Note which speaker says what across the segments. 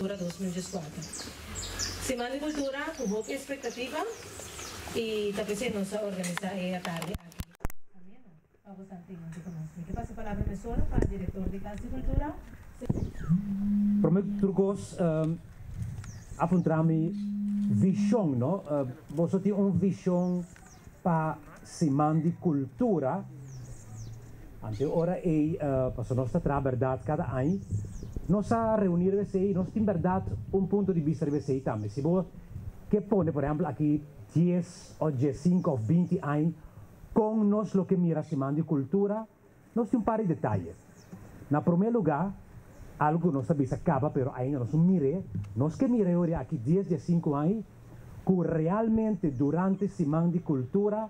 Speaker 1: Kultura 2014. Siman di Kultura ku hopi espektativa i ta p'esei nos a organisá e atardi aki ameno pa boso tin huntu ku nos. Mi ke pasa e palabra mesora pa direktor di Kas di Kultura, señor.
Speaker 2: Prome tur kos a puntra mi vishon no. Boso tin un vishon pa Siman di Kultura? Ante ora ei pasobra nos ta traha bèrdat kada aña, nos a reuní riba esei i nos tin bèrdat un punto di bista riba esei tambe. Si bo ke pone por ehèmpel aki dies òf diesinku òf binti aña kon nos lo ke mira Siman di Kultura, nos tin un par di detaye. Na promé lugá, algu ku nos ta bisa kaba pero ainda nos no mir'é, nos ke mira e ora aki dies diesinku aña ku realmente durante Siman di Kultura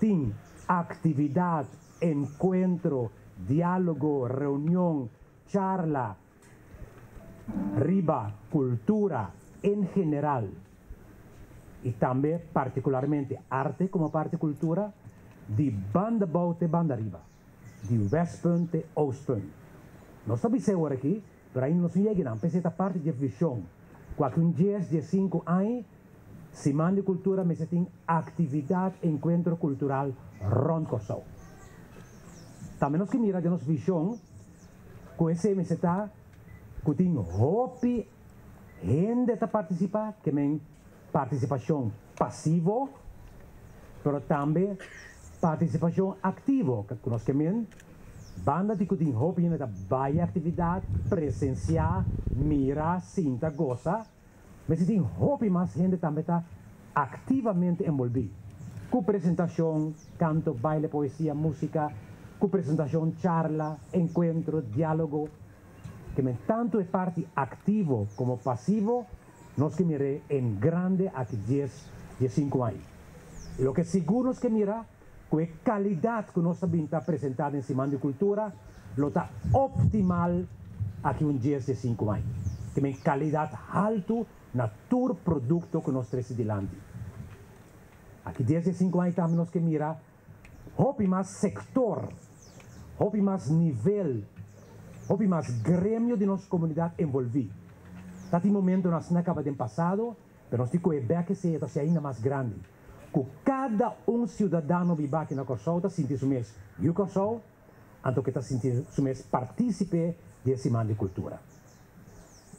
Speaker 2: tin aktividat, enkuentro, diálogo, reunion, charla riba kultura en general i tambe partikularmente arte komo parti kultura, di banda bou te banda riba, di westpunt te oostpunt. Nos ta bis'é ora aki, pero ainda nos no yega nan, p'esei ta parti dje vishon ku aki un dies, diesinku aña Siman di Kultura mester tin aktividat enkuentro kultural rònt Kòrsou. Tambe nos ke mira den nos vishon ku esei mester ta ku tin hopi hende ta partisipá, ke men partisipashon pasivo, pero tambe partisipashon aktivo, ku nos ke men banda di ku tin hopi hende ta bai e aktividat, presensiá, mira, sinta, gosa. Mester tin hopi mas hende tambe ta aktivamente enbolbí ku presentashon, kanto, baile, poesia, músika, ku presentashon, charla, enkuentro, diálogo. Ke men tantu e parti aktivo komo pasivo nos ke mir'é en grande aki dies, diesinku aña. I loke sigur nos ke mira ku e kalidat ku nos ta bin ta presentá den Siman di Kultura lo ta optimal aki un dies diesinku aña. Ke men kalidat haltu na tur produkto ku nos trese dilanti. Aki dies diesinku aña tambe nos ke mira hopi mas sektor, hopi mas nivel, hopi mas gremio di nos komunidat envolví. Ta tin momentonan asina kaba den pasado, pero nos tin ku e bek esei e ta hasi ainda mas grandi. Ku kada un siudadano biba aki na Kòrsou ta sinti su mes yu Kòrsou, anto ke ta sinti su mes partísipe di e Siman di Kultura.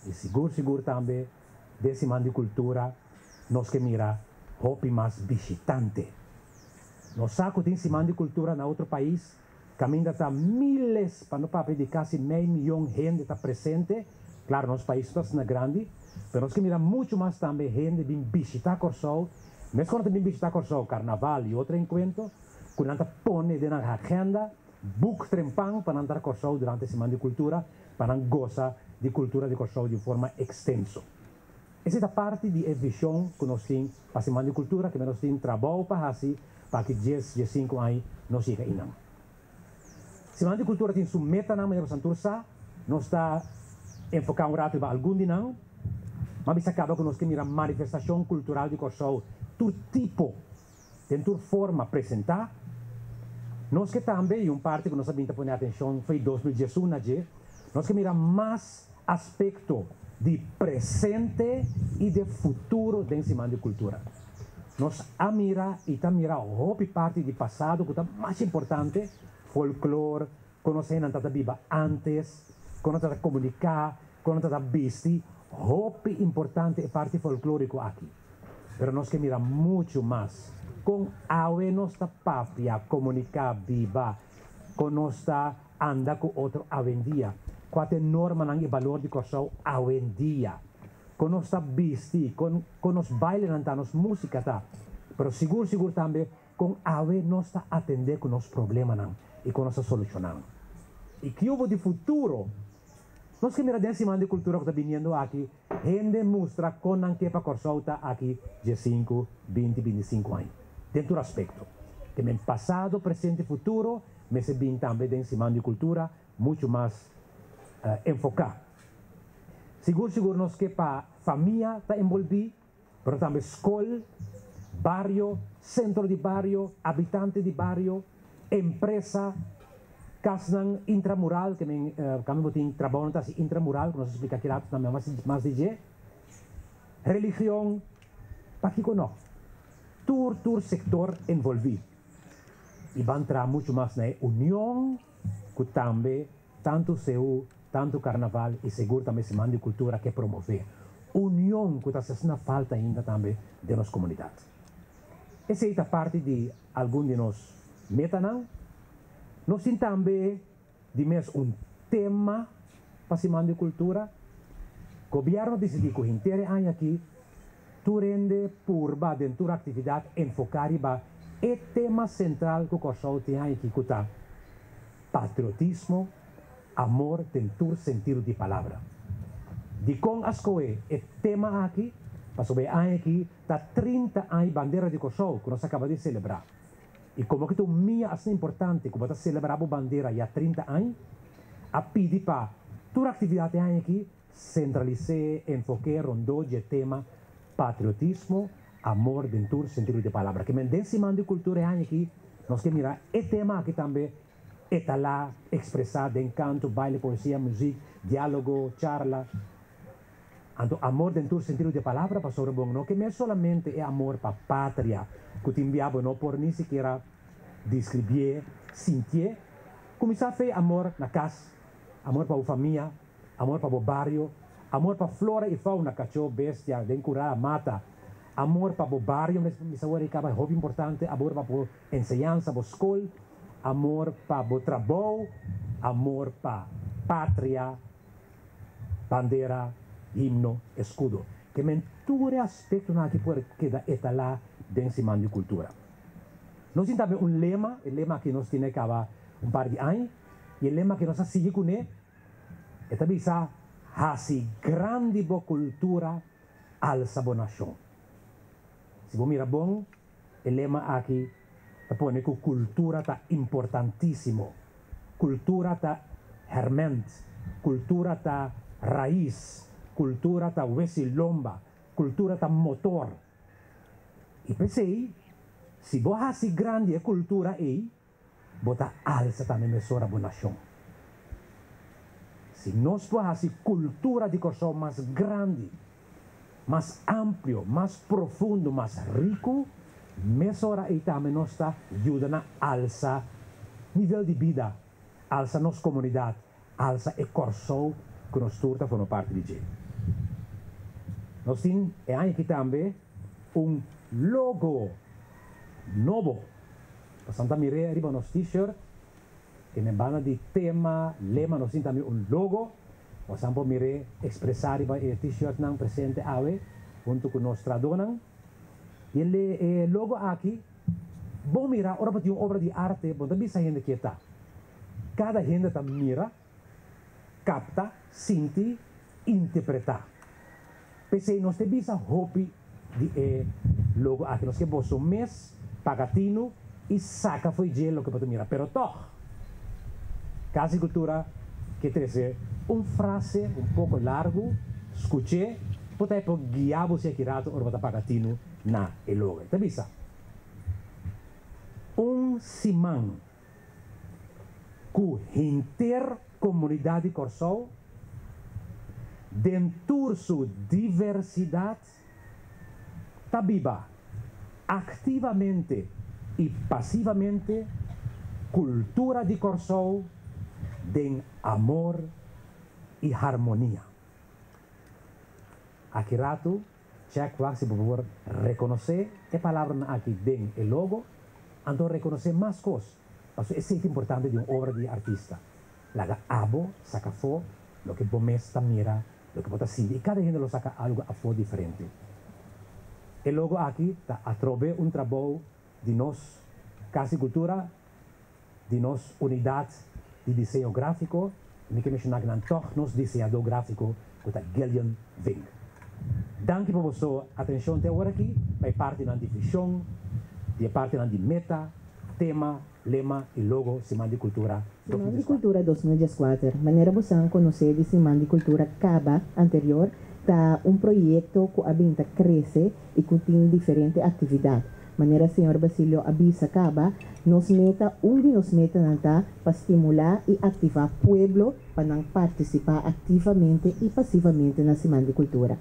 Speaker 2: I sigur sigur tambe den Siman di Kultura nos ke mira hopi mas bishitante. Nos sa ku tin Siman di Kultura na otro pais kaminda ta miles, pa no papia di kasi mei miyon hende ta presente. Klaro nos pais no ta asina grandi, pero nos ke mira muchu mas tambe hende bin bishitá Kòrsou. Mes ku nan ta bin bishitá Kòrsou, karnaval i otro enkuentro ku nan ta pone den nan agenda, buk trempan pa nan ta na Kòrsou durante Siman di Kultura, pa nan gosa di kultura di Kòrsou di un forma ekstenso. Esei ta parti di e vishon ku nos tin pa Siman di Kultura, kende nos tin trabou pa hasi pa aki dies, diesinku aña nos yega einan. Siman di Kultura tin su metanan, manera boso tur sa. Nos ta enfoká un ratu riba algun di nan. M'a bisa kaba ku nos ke mira manifestashon kultural di Kòrsou tur tipo, den tur forma presentá. Nos ke tambe, i un parti ku nos a bin ta pone atenshon fo'i 2011 na dje, nos ke mira mas aspekto di presente i de futuro den Siman di Kultura. Nos a mira i ta mira hopi parti di pasado ku ta masha importante, folklor, kon nos hendenan ta ta biba ántes, kon nan ta ta komuniká, kon nan ta ta bisti, hopi importante e parti folklóriko aki. Pero nos ke mira muchu mas kon awe nos ta papia, komuniká, biba, kon nos ta anda ku otro awendia, kua ta e normanan i balor di Kòrsou awendia, kon nos ta bisti, kon kon nos bailenan ta, nos músika ta, pero sigur sigur tambe kon awe nos ta atendé ku nos problemanan i kon nos ta solushoná nan. I kiubo di futuro nos ke mira den Siman di Kultura ku ta biniendo aki, hende mustra kon nan ke pa Kòrsou ta aki diesinku, binti, bintisinku aña, den tur aspekto. Ke men pasado, presente i futuro mester bin tambe den Siman di Kultura muchu mas enfoká. Sigur sigur nos ke pa famia ta enbolbí, pero tambe skol, bario, sentro di bario, abitante di bario, empresa. Kasnan intramural, ke men kaminda bo tin trabounan ta hasi intramural, ku nos a splika aki ratu tambe mas mas di dje. Religion, pakiko no? Tur tur sektor envolví. I ban traha muchu mas na e union ku tambe tantu Seú, tantu Karnaval i segur tambe Siman di Kultura ke promové. Union ku ta hasi asina falta ainda tambe den nos komunidat. Esei ta parti di algun di nos metanan. Nos tin tambe di mes un tema pa Siman di Kultura. Gobièrnu a disidí ku henter e aña akí tur hende purba den tur aktividat enfoká riba e tema sentral ku Kòrsou tin aña akí ku ta patriotismo, amor den tur sentido di palabra. Dikon a skohe e tema akí? Pasobra e aña akí ta 30 aña bandera di Kòrsou ku nos a kaba di selebrá. I komo ku ta un mia asina importante ku bo ta selebrá bo bandera ya 30 aña, a pidi pa tur aktividat e aña akí sentralis'é, enfok'é rondó dje tema patriotismo, amor den tur sentido di palabra. Ke men den Siman di Kultura e aña akí nos ke mira e tema akí tambe etalá, ekspresá den kanto, baile, poesia, muzik, diálogo, charla. Anto amor den tur sentido di e palabra, pasobra bo no ke mes solamente e amor pa patria ku tin bia bo no por ni sikiera diskribié, sintié. Kuminsá fe amor na kas, amor pa bo famia, amor pa bo bario, amor pa flora i fauna, kachó, bestia, den kurá, mata, amor pa bo bario, mes mi sa wòrdu kaba hopi importante, amor pa bo enseñansa, bo skol, amor pa bo trabou, amor pa patria. Bandera, himno, eskudo. Ke men tur e aspektonan aki por keda etalá den Siman di Kultura. Nos tin tambe un lema, e lema aki nos tine kaba un par di aña, i e lema aki nos a sigui kuné, e ta bisa, Hasi grandi bo kultura, alsa bo nashon. Si bo mira bon, e lema aki ta pone ku kultura ta importantísimo. Kultura ta hèrmènt, kultura ta rais, kultura ta wesi lomba, kultura ta motor. I p'esei, si bo hasi grandi e kultura ei, bo ta alsa tambe mesora bo nashon. Si nos por hasi kultura di Kòrsou mas grandi, mas amplio, mas profundo, mas riku, mesora ei tambe nos ta yuda na alsa nivel di bida, alsa nos komunidat, alsa e Kòrsou ku nos tur ta forma parti di dje. Nos tin e aña aki tambe un logo nobo. Pa Santa Mireya riba nos t-shirt, tin e banda di tema, lema, nos tin tambe un logo. Bosan por mir'é ekspresá riba e t-shirtnan presente awe huntu ku nos tradónan. I e logo aki, bon mirá, ora bo tin un obra di arte, bo no ta bisa hende ke ta. Kada hende ta mira, kapta, sinti, interpretá. P'esei nos ta bisa hopi di e logo aki. Nos ke boso mes paga tinu i saka fo'i dje loke bo ta mira. Pero tòg, Kas di Kultura ke trese un frase un poko largu, skuch'é, por ta e por guia bo si aki rato ora bo ta paga tinu na e logo. E ta bisa, Un siman ku henter komunidat di Kòrsou den tur su diversidat ta biba aktivamente i pasivamente kultura di Kòrsou den amor i harmonia. Aki ratu Check wak si bo por rekonosé e palabranan aki den e logo, anto rekonosé mas kos, pasobra esei ta importante di un obra di artista. Laga abo saka afó loke bo mes ta mira, loke bo ta sinti, i kada hende lo saka algu afó diferente. E logo aki ta atrobe un trabou di nos Kas di Kultura, di nos Unidat di Diseño Gráfiko, i mi ke menshoná ku nan tòg nos diseñadó gráfiko ku ta Gillian Vink. Danki pa boso atenshon te awor aki pa e partinan di vishon, di e partinan di meta, tema, lema i logo Siman di Kultura
Speaker 3: Siman di
Speaker 2: 2014.
Speaker 3: Kultura 2014, manera bosan konosé di Siman di Kultura kaba anterior, ta un proyekto ku a bin ta krese i ku tin diferente aktividat. Manera señor Basilio a bisa kaba, nos meta, un di nos metanan ta pa stimulá i aktivá pueblo pa nan partisipá aktivamente i pasivamente na Siman di Kultura.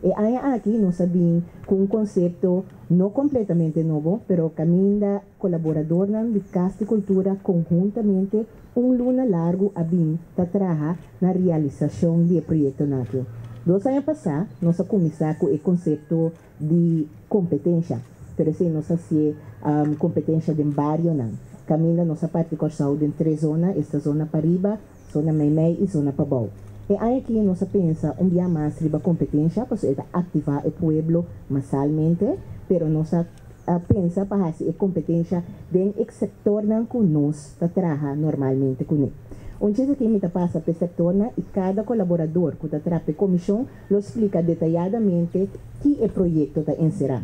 Speaker 3: E aña aki nos a bin ku un konsepto no kompletamente nobo, pero kaminda kolaboradornan di Kas di Kultura konhuntamente un luna largu a bin ta traha na realisashon di e proyektonan aki. 2 aña pasá nos a kuminsá ku e konsepto di kompetensha, pero esei nos a hasié kompetensha den barionan. Kaminda nos a parti Kòrsou den tres zona, esta zona pariba, zona meimei i zona pabou. E aña aki nos a pensa un bia mas riba kompetensha pasobra e ta aktivá e pueblo masalmente, pero nos a pensa pa hasi e kompetensha den e sektornan ku nos ta traha normalmente kuné. Un chis aki mi ta pasa p'e sektornan i kada kolaborador ku ta traha p'e komishon lo splika detayadamente ki e proyekto ta enserá.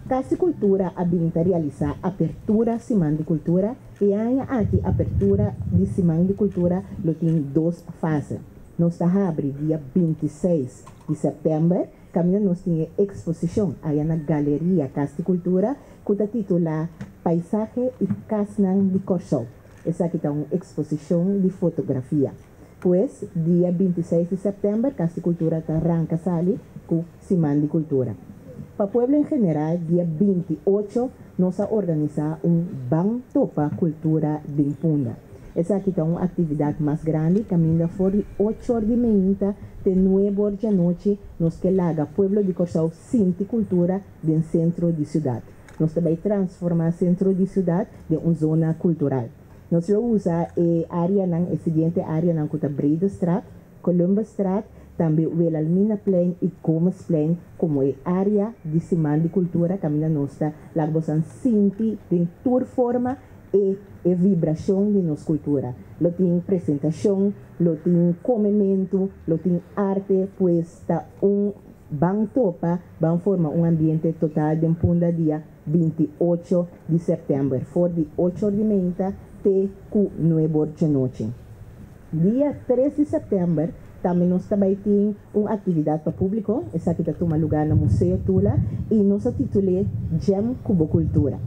Speaker 3: Kas di Kultura a bin ta realisá Apertura Siman di Kultura. E aña aki Apertura di Siman di Kultura lo tin dos fase. Nos ta habri dia 26 di sèptèmber kaminda nos tin e eksposishon aya na Galeria Kas di Kultura ku ta titulá Paisahe i Kasnan di Kòrsou. Esaki ta un eksposishon di fotografia. Pues, dia 26 di sèptèmber Kas di Kultura ta ranka sali ku Siman di Kultura. Pa pueblo en general, dia 28 nos a organisá un Ban Topa Kultura den Punda. Esaki ta un aktividat mas grandi kaminda for di 8 or di meinta te 9 or djanochi nos ke laga pueblo di Kòrsou sinti kultura den sentro di siudat. Nos ta bai transformá sentro di siudat den un zona kultural. Nos lo usa e áreanan, e siguiente áreanan ku ta Breedestraat, Columbusstraat, tambe Wilhelminaplein i Gomezplein komo e área di Siman di Kultura kaminda nos ta laga boso sinti den tur forma e e vibrashon di nos kultura. Lo tin presentashon, lo tin komementu, lo tin arte, pues ta un ban topa, ban forma un ambiente total den Punda dia 28 di sèptèmber for di 8 or di meinta te ku 9 or djanochi. Dia 3 di sèptèmber tambe nos ta bai tin un aktividat pa públiko, esaki ta tuma lugá na Museo Tula i nos a titul'é Jam ku bo kultura.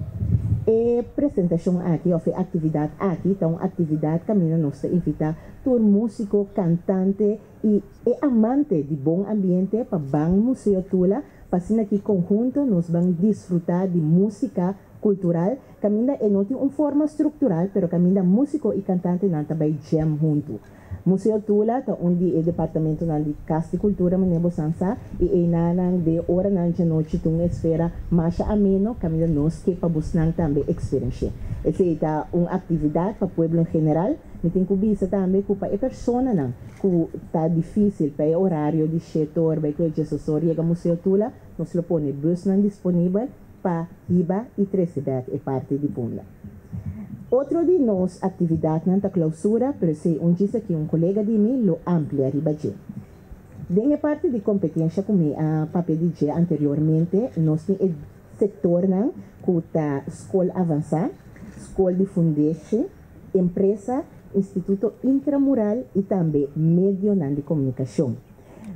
Speaker 3: E presentashon aki òf e aktividat aki ta un aktividat kaminda nos ta invitá tur músiko, kantante i e amante di bon ambiente pa ban Museo Tula pa asina aki konhunto nos ban disfrutá di músika kultural kaminda e no tin un forma struktural pero kaminda músiko i kantantenan ta bai jam huntu. Museo Tula ta un di e departamentonan di Kas di Kultura manera bo san sa i einanan den oranan djanochi ta un esfera masha ameno kaminda nos ke pa bosnan tambe eksperensh'é. Esei ta un aktividat pa pueblo en general. Mi tin ku bisa tambe ku pa e personanan ku ta difísil pa e orario di shete or bai ku e djesosor yega Museo Tula, nos lo pone busnan disponibel pa hiba i trese bèk e parti di Punda. Otro di nos aktividatnan ta klousura, pero esei un djis aki un kolega di mi lo amplia riba dje. Den e parti di kompetensha ku mi a papia di dje anteriormente, nos tin e sektornan ku ta skol avansá, skol di fundeshi, empresa, instituto intramural i tambe medionan di komunikashon.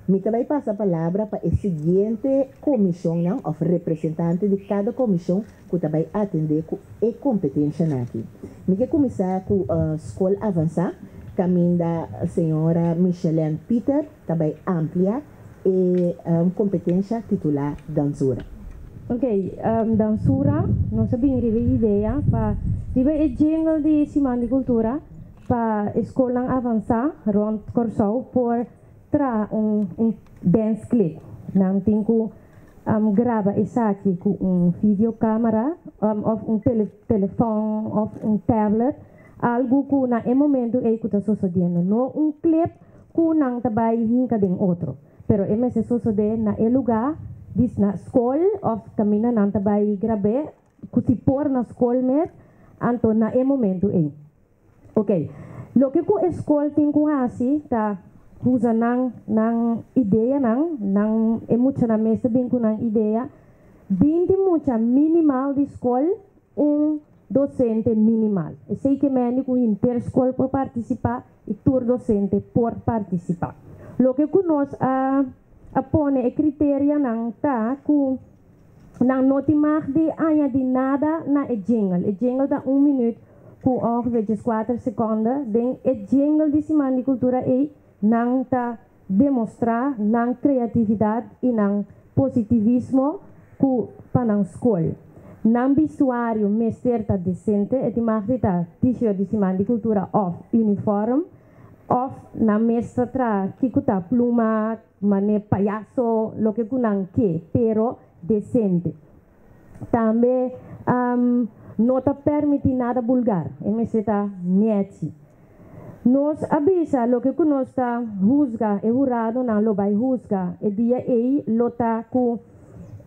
Speaker 3: Mi ta bai pasa palabra pa e siguiente komishonnan òf representante di kada komishon ku ta bai atendé ku e kompetenshanan aki. Mi ke kuminsá ku skol avansá, kaminda señora Micheline Pieter ta bai amplia e kompetensha titulá Dansura.
Speaker 4: Ok, Dansura, nos a bin riba e idea pa riba e jingle di Siman di Kultura pa e skolnan avansá rònt Kòrsou por traha un dance clip. Nan tin ku graba esaki ku un videokamera òf un telefòn òf un tablet, algu ku na e momentu ei ku ta sosodiendo, no un clip ku nan ta bai hinka den otro, pero e mester sosodé na e lugá di na skol òf kaminda nan ta bai grab'é, ku si por na skol mes, anto na e momentu ei. Ok, loke ku e skol tin ku hasi ta usa nan nan ideanan, nan e muchanan mester bin ku nan idea, 20 mucha minimal di skol, un dosente minimal. Esei ke mende ku henter skol por partisipá i tur dosente por partisipá. Loke ku nos a a pone e kriterianan ta ku. Nan no tin mag di añadí nada na e jingle. E jingle ta un minüt ku ongeveer 14 sekonde. Den e jingle di Siman di Kultura ei nan ta demostrá nan kreatividat i nan positivismo ku pa nan skol. Nan bistuario mester ta desente, e tin mag di ta t-shirt di Siman di Kultura òf unifòrm, òf nan mes ta traha kiko ta pluma, Mane payaso loke ku nan ke, pero desente. Tambe no ta permiti nada bulgar, e mester ta nèchi. Nos a bisa loke ku nos ta husga, e huradonan lo bai husga e dia ei lo ta ku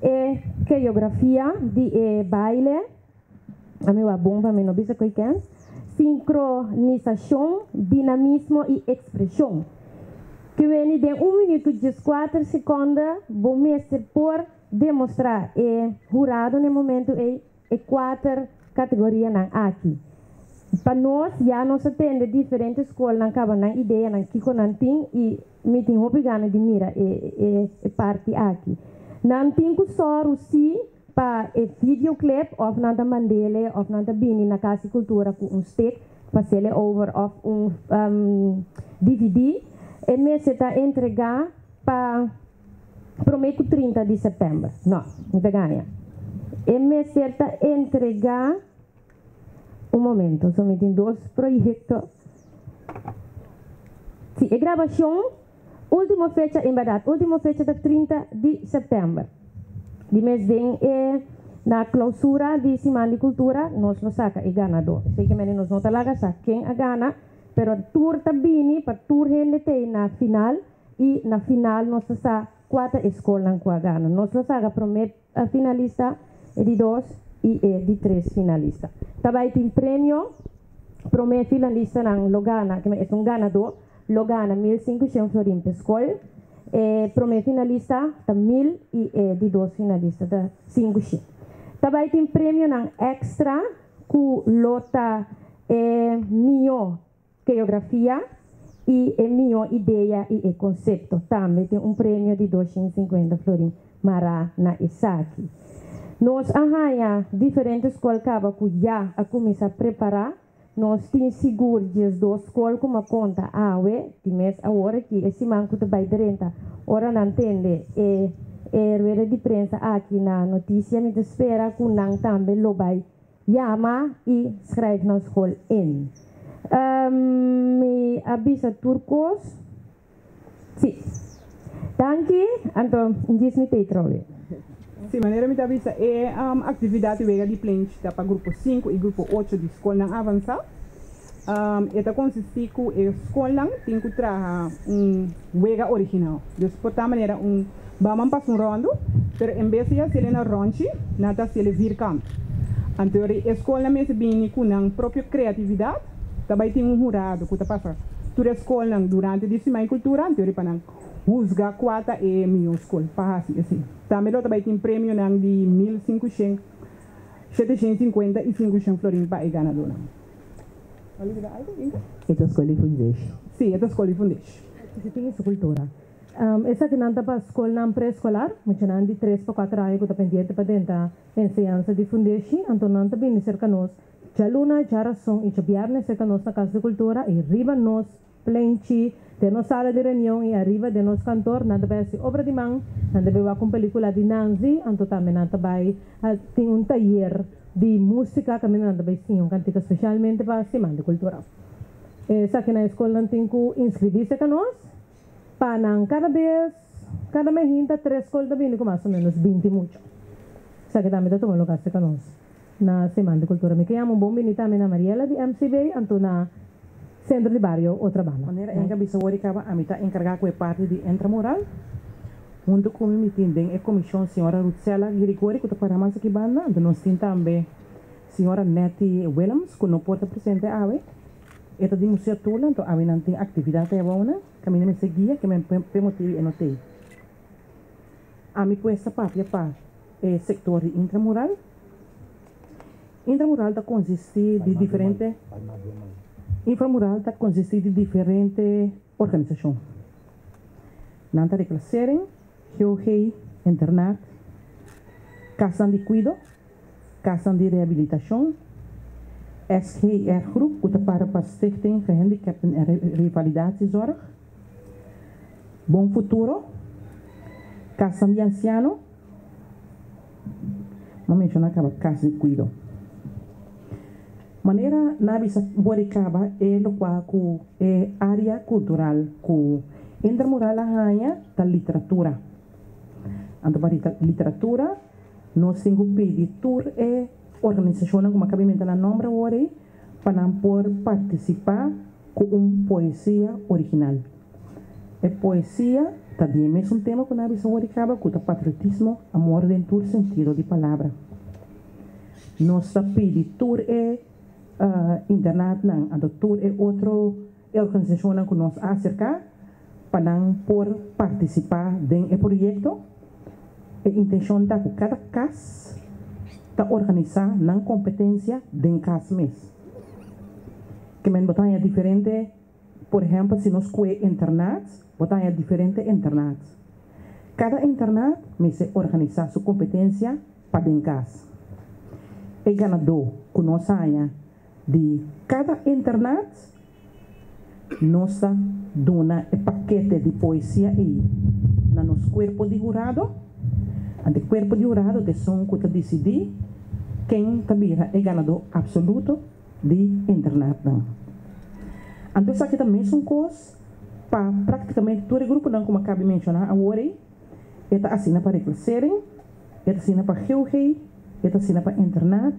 Speaker 4: e keografia di e baile, ami wak bon pa mi no bisa koe kens, sinkronisashon, dinamismo i ekspreshon. Ke weni den un minuut ku 14 sekonde bo mester por demostrá e hurado na e momentu ei e kuater kategorianan aki. Pa nos ya nos a tende diferente skolnan kaba nan ideanan kiko nan tin i mi tin hopi gana di mira e e parti aki. Nan tin ku sòru si Pa e videoclip of nan ta mandele of nan ta bini na Cas di Cultura cu un stick pa sele over of un dvd, e mester ta entrega pa prome cu 30 di september. No, mi ta gaña. E mester ta entrega, un momento, so mi tin dos proyecto. Si, e grabacion. Ultimo fecha en berdad ultimo fecha ta 30 di september di mes den e na clausura di siman di cultura nos lo saca e ganador. Esey ke mende nos no ta laga sa ken a gana pero tur ta bini pa tur hende tey na final y na final nos ta sa cua ta e scolnan cu a gana. Nos lo saca prome finalista, e di dos y e di tres finalista. Ta bay tin premio, prome finalistanan lo gana, ke esun ganador lo gana 1500 florin pe skol, e prome finalista ta 1000 y e di dos finalista ta 500. Ta bay tin premionan extra cu lo ta e miyo Geografia y e miho idea y e concepto. Tambe tin un premio di 250 florin mará na esaki. Nos a haña diferente skol kaba ku ya a kuminsá prepará. Nos tin sigur 12 skol ku m'a konta awe, di mes awor aki, e siman ku ta bai drenta. Ora nan tende e e rueda di prensa aki na notisia mi ta spera ku nan tambe lo bai Yama i schrijf nan skol in. Mi a bisa tur kos. Si. Danki. Anto djis mi tei trobe.
Speaker 5: Si, manera mi ta bisa e aktividat di wega di plenchi ta pa grupo 5 i grupo 8 di skolnan avansá. E ta konsistí ku e skolnan tin ku traha un wega original. Dus por ta manera un baman pasa un ròndu, pero en bes di hasiel na rònchi, nan ta hasiel vierkant. Anto e skolnan mester bini ku nan propio kreatividat. Ta bai tin un hurado ku ta pasa tur e skolnan durante di Siman di Kultura, anto pa nan husga kua ta e mihó skol pa hasi esei. Tambe lo ta bai tin premionan di 1500, 750 i 500 florin pa e ganadónan.
Speaker 3: E ta skol di fundeshi.
Speaker 5: Sí, e ta skol di fundeshi.
Speaker 1: Si tin su kultura. Esakinan ta pa skolnan preeskolar, muchanan di 3 pa 4 aña ku ta pendiente pa drenta enseñansa di fundeshi, anto nan ta bini serka nos djaluna, djarason i djabièrnè serka nos na Kas di Kultura i riba nos plenchi, den nos sala di reunion i ariba den nos kantor nan ta bai hasi obra di man, nan ta bai wak un pelikula di Nanzi, anto tambe nan ta bai tin un tayer di músika kaminda nan ta bai siña un kantika spesialmente pa Siman di Kultura. Esaki na e skolnan tin ku inskribí serka nos pa nan kada bes, kada mehinta tres skol ta bini ku mas o ménos 20 mucha. Esaki tambe ta tuma lugá serka nos na Siman di Kultura. Mi ke yama un bon bini tambe na Mariela di MCB anto na Sentro di Bario Otrabanda.
Speaker 6: Manera Enka bisa wor i kaba, ami ta enkargá ku e parti di intramural. Huntu ku mi mi tin den e komishon señora Ruthsella Girigori ku ta para mas aki banda. Anto nos tin tambe señora Netty Willems ku no por ta presente awe. E ta di Museo Tula, anto awe nan tin aktividat ei abou nan. Kaminda mester guia ke men p'e motibu e no t'ei. Ami pues ta papia pa e sektor di intramural. Intramural ta konsistí di diferente Inframural ta konsistí di diferente organisashon. Nan ta reclassering, GOG, internat. Kasnan di Kuido, Kasnan di Rehabilitashon, SGR Groep ku ta para pa Stichting Gehandicapten en Revalidatiezorg, Bon Futuro, Kasnan di Ansiano, M'a menshoná kaba Kas di Kuido. Manera nan a bisa bo di kaba e lokual ku e área kultural ku Intramural a haña ta literatura. Anto pa literatura nos tin ku pidi tur e organisashonnan ku mi a kaba inventa nan nòmber awor ei pa nan por partisipá ku un poesia original. E poesia ta di e mesun tema ku nan a bisa awor di kaba ku ta patriotismo, amor den tur sentido di palabra. Nos ta pidi tur e internatnan anto tur e otro e organisashonnan ku nos a aserká pa nan por partisipá den e proyekto. E intenshon ta ku kada kas ta organisá nan kompetensia den kas mes. Ke men bo ta haña diferente, por ehèmpel si nos kue internat, bo ta haña diferente internat. Kada internat mester organisá su kompetensia pa den kas. E ganadó ku nos haña di kada internat, nos ta duna e pakete di poesia ei na nos kuerpo di hurado. Ante kuerpo di hurado ta esun ku ta disidí ken ta bira e ganadó apsoluto di internatnan. Anto esaki ta mesun kos pa praktikamente tur e gruponan ku mi a kabi menshoná awor ei. E ta asina pa reclassering, e ta asina pa GOG, e ta asina pa internat,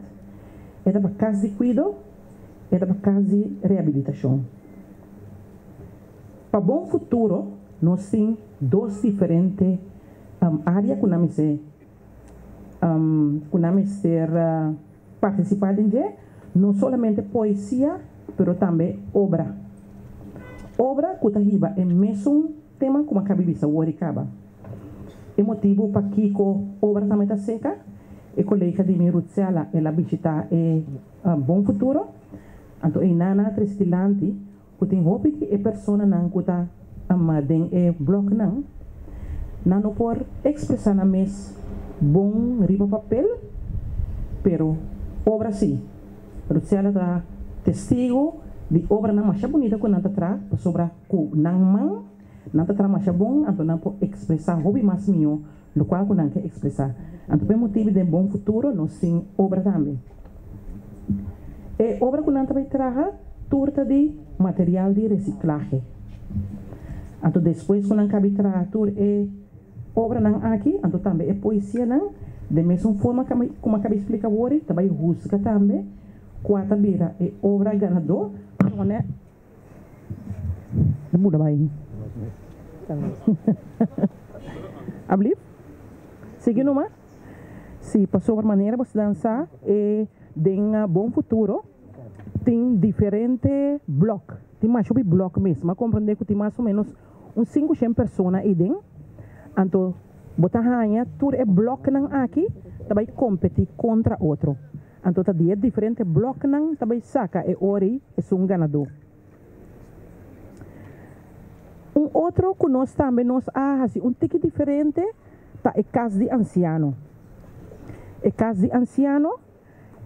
Speaker 6: e ta pa kas di kuido, e ta pa kas di rehabilitashon. Pa Bon Futuro nos tin dos diferente área ku nan mester ku nan mester partisipá den dje, no solamente poesia pero tambe obra. Obra ku ta hiba e mesun Tema ku m'a bisa wor i kaba. E motibu pakiko obra tambe ta seka, e kolega di mi Ruthsella el a bishitá e Bon Futuro, anto einan nan a trese dilanti ku tin hopi di e personanan ku ta den e blòknan, nan no por ekspresá nan mes bon riba papel, pero obra sí. Ruthsella ta testigu di obranan masha bunita ku nan ta traha pasobra. Ku nan man, nan ta traha masha bon, anto nan por ekspresá hopi mas mihó lokual ku nan ke ekspresá. Anto pa e motibu den bon futuro nos tin obra tambe. E obra ku nan ta bai traha tur ta di material di resiklahe. Anto despues ku nan kabi traha tur e obranan aki, anto tambe e poesianan, den mesun forma ku mi a kabi splika awor, ta bai husga tambe kua ta bira e obra ganadó. De muda bai. Ablief? Sigui numa. Si, pasobra manera bo ta dansa e den Bon Futuro tin diferente blok. Tin masha hopi blok mes. Mi a comprende cu tin mas o menos un 500 persona eyden. Anto bo ta haña tur e bloknan aki ta bay competi contra otro. Anto ta di e diferente blòknan ta bai saka e ori esun ganadó. Un otro ku nos tambe nos a hasi un tiki diferente ta e kas di ansiano. E kas di ansiano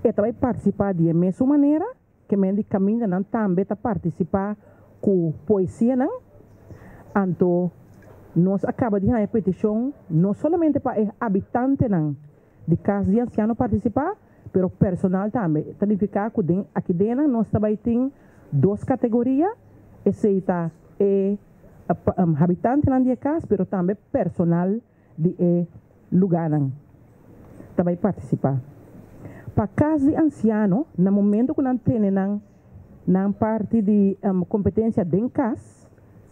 Speaker 6: e ta bai partisipá di e mesun manera ke men di kamindanan tambe ta partisipá ku poesianan. Anto nos a kaba di haña petishon no solamente pa e habitantenan di kas di ansiano partisipá, pero personal tambe. Ta nifiká ku den akidenan nos ta bai tin dos kategoria, esei ta e habitantenan di e kas, pero tambe personal di e lugánan ta bai partisipá. Pa kas di ansiano, na momento ku nan tene nan nan parti di kompetensia den kas,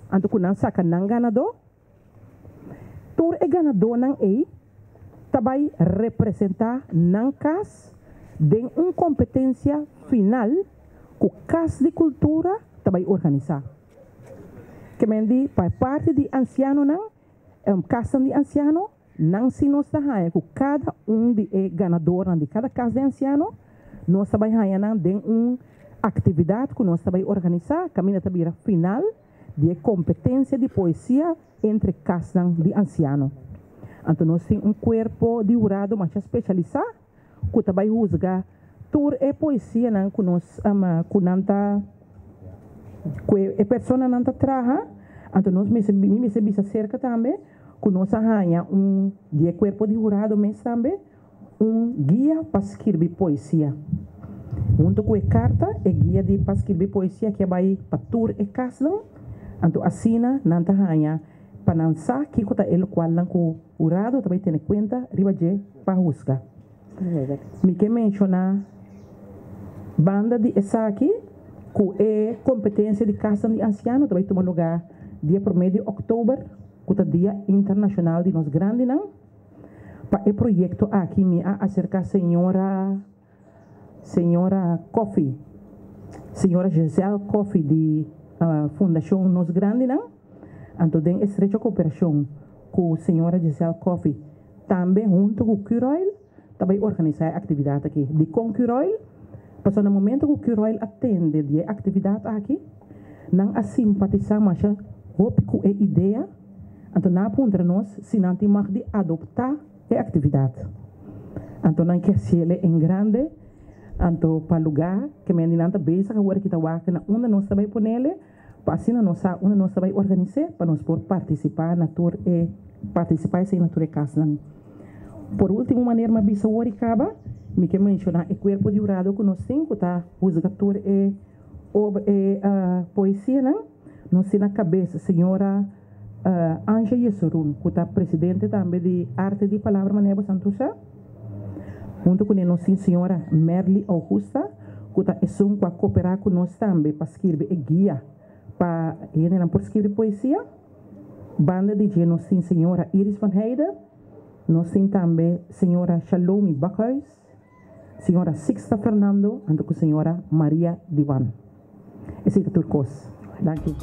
Speaker 6: anto ku nan saka nan ganadó, Tur e ganadónan ei ta bai representá nan kas den un kompetensia final ku Kas di Kultura ta bai organisá. Ke men di pa e parti di ansianonan, kasnan di ansiano, nan si nos ta haña ku kada un di e ganadornan di kada kas di ansiano, nos ta bai haña nan den un aktividat ku nos ta bai organisá kaminda ta bira final di e kompetensia di poesia entre kasnan di ansiano. Anto nos tin un kuerpo di hurado masha spesialisá ku ta bai husga tur e poesianan ku nos ku nan ta ku e personanan ta traha. Anto nos mester mi mester bisa serka tambe ku nos a haña un di e kuerpo di hurado mes tambe un guia pa skirbi poesia. Hunto ku e karta, e guia di pa skirbi poesia ke bai pa tur e kasnan, anto asina nan ta haña pa nan sa kiko ta e lokualnan ku hurado ta bai tene kuenta riba dje pa husga. Mi ke menshoná banda di esaki ku e kompetensia di kasnan di ansiano ta bai tuma lugá dia promé di òktober ku ta Dia Internashonal di Nos Grandinan. Pa e proyekto aki mi a aserká señora señora Coffie, señora Giselle Coffie di Fundashon Nos Grandinan, anto den estrecho koperashon ku señora Giselle Coffie, tambe huntu ku Curoil ta bai organisá e aktividat aki. Dikon Curoil? Pasobra na momento ku Curoil a tende di e aktividat aki, nan a simpatisá masha hopi ku e idea. Anto nan a puntra nos si nan tin mag di adoptá e aktividat. Anto nan ke hasiel en grande, anto pa lugá ke men di nan ta bezig awor aki ta wak na unda nos ta bai ponele, pa asina nos sa unda nos ta bai organis'é pa nos por partisipá na tur e partisipá esei na tur e kasnan. Por último manera mi a bisa awor i kaba, mi ke menshoná e kuerpo di hurado ku nos tin ku ta husga tur e obra e poesianan. Nos tin na kabes señora Anja Jesurun, ku ta presidente tambe di Arte di Palabra Manera Bo Santusa. Huntu kuné nos tin señora Merly Augusta, ku ta esun ku a koperá ku nos tambe pa skirbi e guia pa hendenan por skirbi poesia. Banda di dje nos tin señora Iris van Heide. Nos tin tambe señora Shalomi Bakhuis, Señora Sixta Fernando anto ku señora Maria Diwan. Esei ta tur kos. Danki.